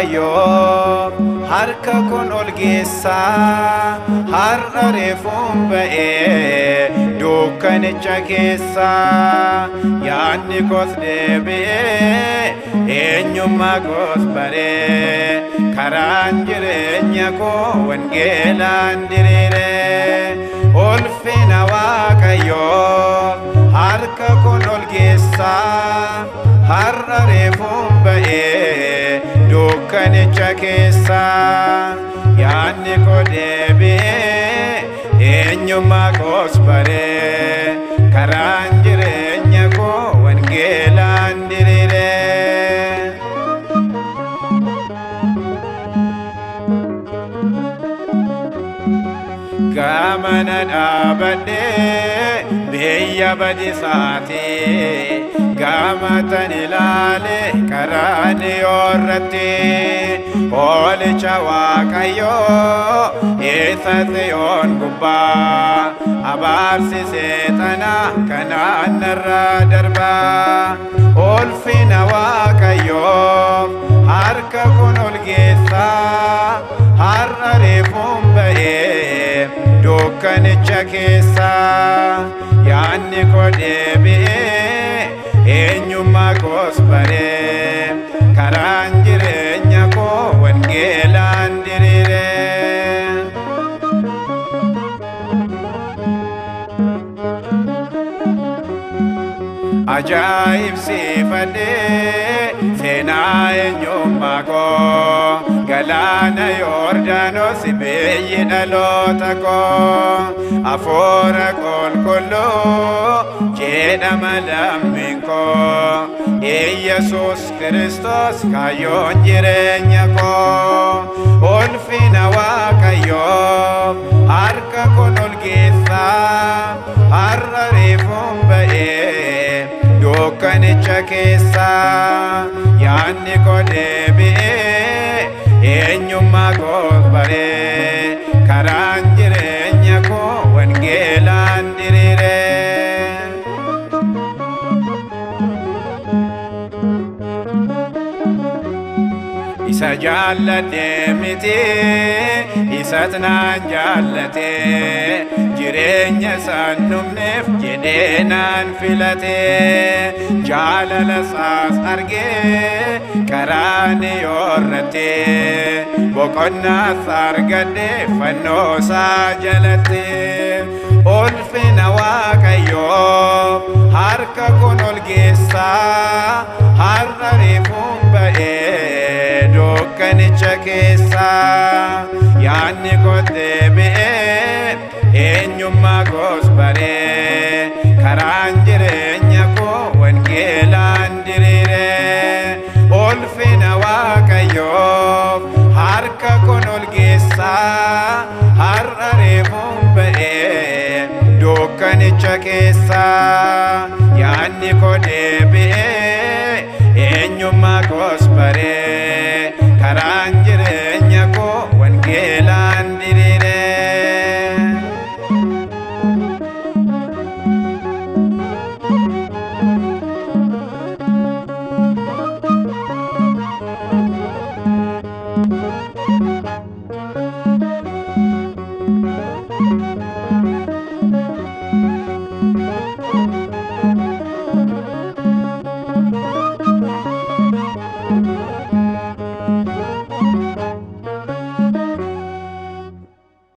Waaqayyoo harka kun ol geessaa har'a reefuun ba'ee dukkanicha keessaa yaadni koos deebi'ee eenyummaa koos baree karaan jireenya koo wangeelaan diriiree ulfina Waaqayyoo harka kun ol geessaa har'a reefuun ba'ee dukkanicha keessaa yaadni koo deebi'ee eenyummaa koos baree karaan jireenya koo wangeelaan diriiree. Gamana dhaabadhee biyya badisaati gamatan ilaale qaraaniyoo irratti hoolicha Waaqayyoo isa Xiyoon gubbaa abaarsi seexanaa kanaan narraa darbaa ulfina Waaqayyoo harka kun ol geessaa har'a reefuun ba'ee dukkanicha keessaa yaadni koo deebi'ee eenyummaa koos baree karaan jireenya koo wangeelaan diriiree. Ajaa'ibsiifadhee seenaa eenyummaa koo galaana Yoordaanos biyyi dhaloota koo hafuura qulqulluu jedhama lammiin koo Iyesuus Kiristoos kaayyoon jireenya koo ulfina Waaqayyoo harka kun ol geessaa har'a reefuun ba'ee dukkanicha keessaa yaadni koo deebi'ee eenyummaa koos baree karaan jireenya koo wangeelaan diriiree. Isa jaalladhe miti isat naan jaallate jireenya isaan dhumneef jedhee naan filate jaalala isaas argee qaraaniyoo irratti boqonnaas argadhe fannoo isaa jalatti ulfina Waaqayyoo harka kun ol geessaa har'a reefuun ba'ee dukkanicha keessaa yaadni koo deebi'ee eenyummaa koos baree karaan jireenya koo wangeelaan diriiree ulfina Waaqayyoo harka kun ol geessaa har'a reefuun ba'ee dukkanicha keessaa yaadni koo deebi'ee.